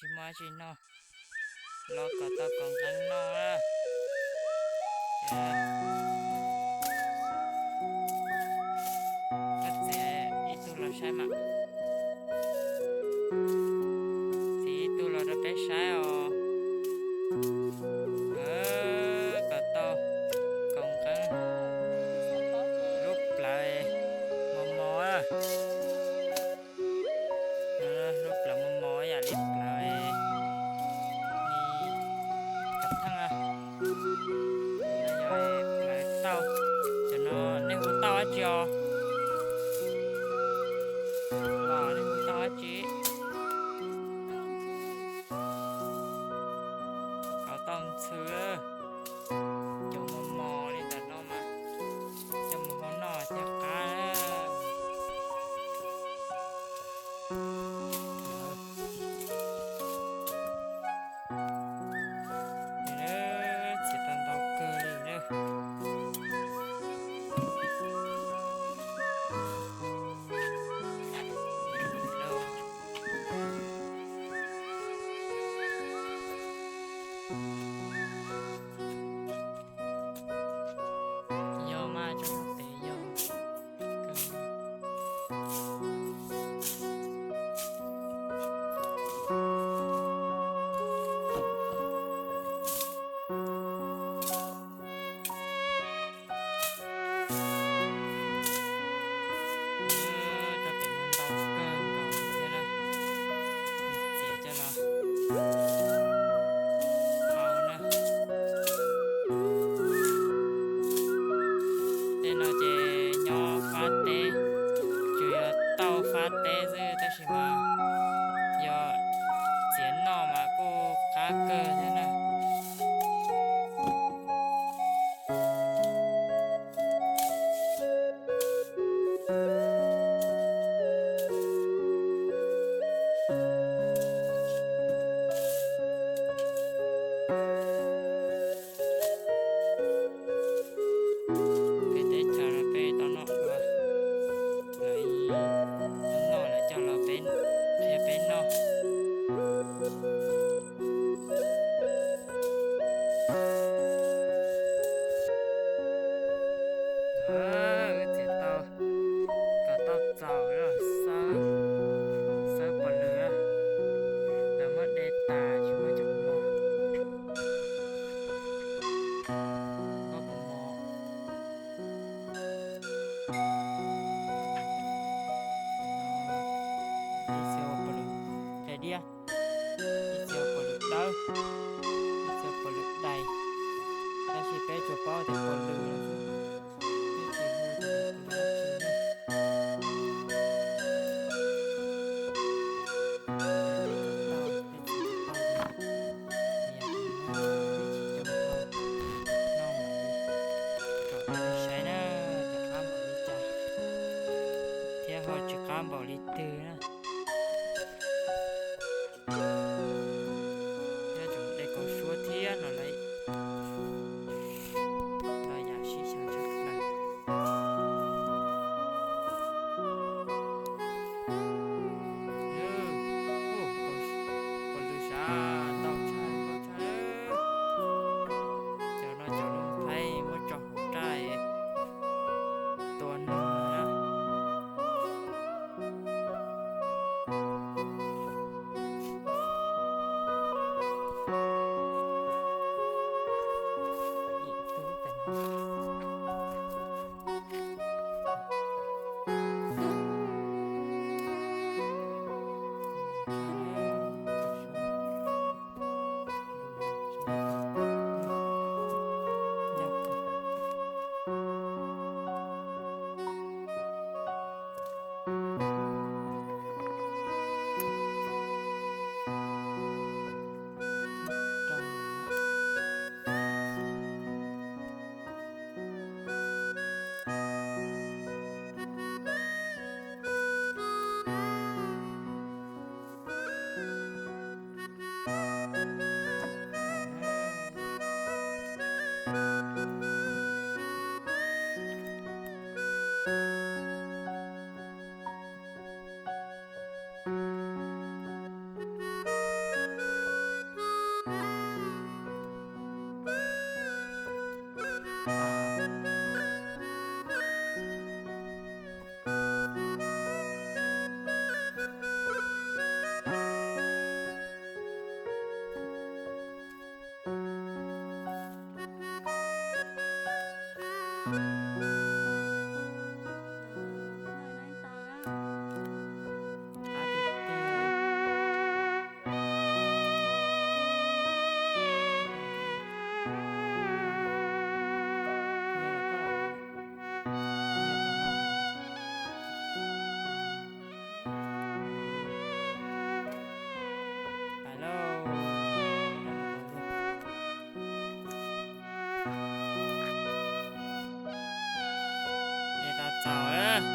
Muaj dab tsi noj, los kom tau kaus nqeeb noj na. Koj txiv ib tug los saib mas, txiv ib tug los rau peb saib os. Kom tau kaus nqeeb, lub plawv mos mos, lub plawv mos mos yam li plawv kav theej, plawv tauj. Cov no nej hu tauj dab tsi os? Los nej hu tauj dab tsi? Kaus tauj ntxhw. Cov mos mos li ntawm no mas coj mus hau noj thiaj qab. Txiav tau ntau kawg li na. Yog mas tso pem yog. Rau pem no ntau kawg nkaus thiab na, txiav coj los hau na. Tej no ces nyob fab teb, tsuas yog tauj fab teb xwb tab sis mas yog txiav noj mas kuj qab kawg thiab na. Peb teb chaws no peb tau noj dua, lawv noj lawv coj los peb, qhia peb noj. Wb txiav tau kom tau txaus los xawb, xawb puas lwg, lawv muab de tas tsis muaj cov mov, muab puas mov. Ib txhia ua puas lwm dai diab, ib txhia ua puas lwm dawb, ib txhia ua puas lwm dais, tab sis peb tsuas paub tias puas lwm no xwb, peb tsis hu tias nws tus dab tsi na. Peb tsis tau, peb tsis tau, yog tus no peb tsis tau tau noj mam li kom nej saib na, kom qab npaum li cas thiab ho tsis qab npaum li twg na. Nyob tseem de kaus suab thiab no lawm. Los yam sib xyaw tshaj plaws. Pais lauj. Es tau txaus,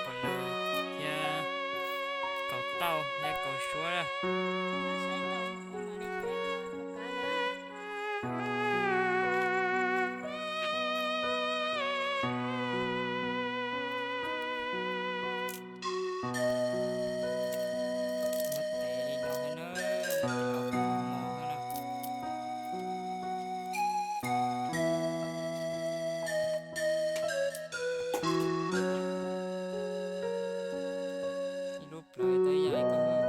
pom lawv thiab, kaus tauj thiab kaus suab na. Muab tes li no xwb na, muab tes los mos xwb na. Ib lub plawv tau ib yam li koj.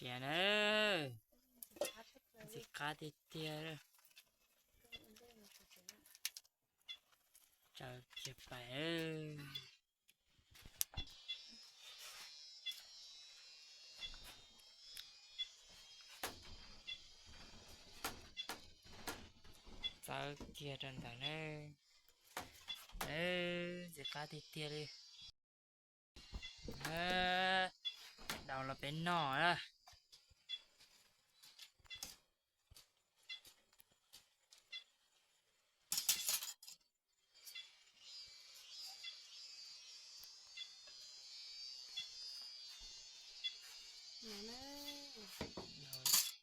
Tiag na, ntxim qab tiag tiag. Tsaws kiag pais. Txawb kiag rau ntawd na. Ntxim qab tiag tiag li. Daus los peb noj na.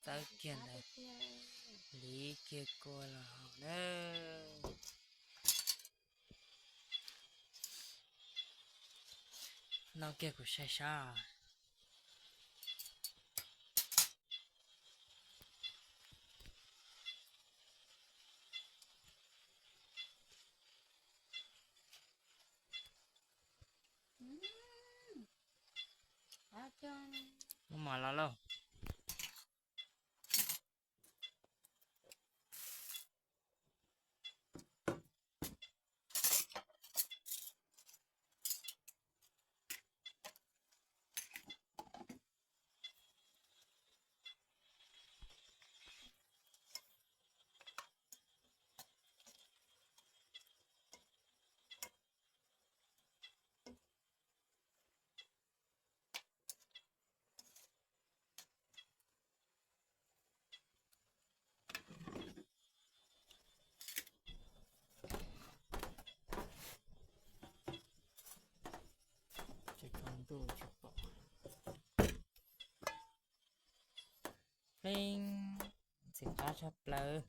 Txawb kiag ntawd, liv kiag kua los haus na. Noj kiag kuv saib sab. Muab mov los lauj. Pleev, ntxim qab tshaj plaws.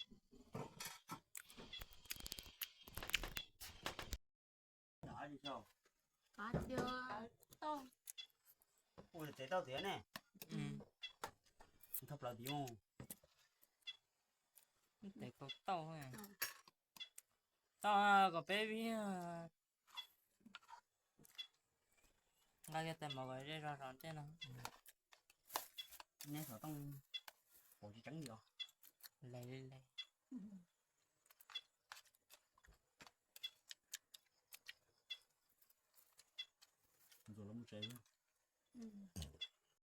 Ua tsev tau tiag ne. Thoj plaws tim mus. Tes kau tauj, tauj kom peb vib. Nqa kiag tais mov kom zej zog zog ntej no. Neb xov tooj pom tsis tseeb li os. Lais li lais. Ntxuav los mus tsev.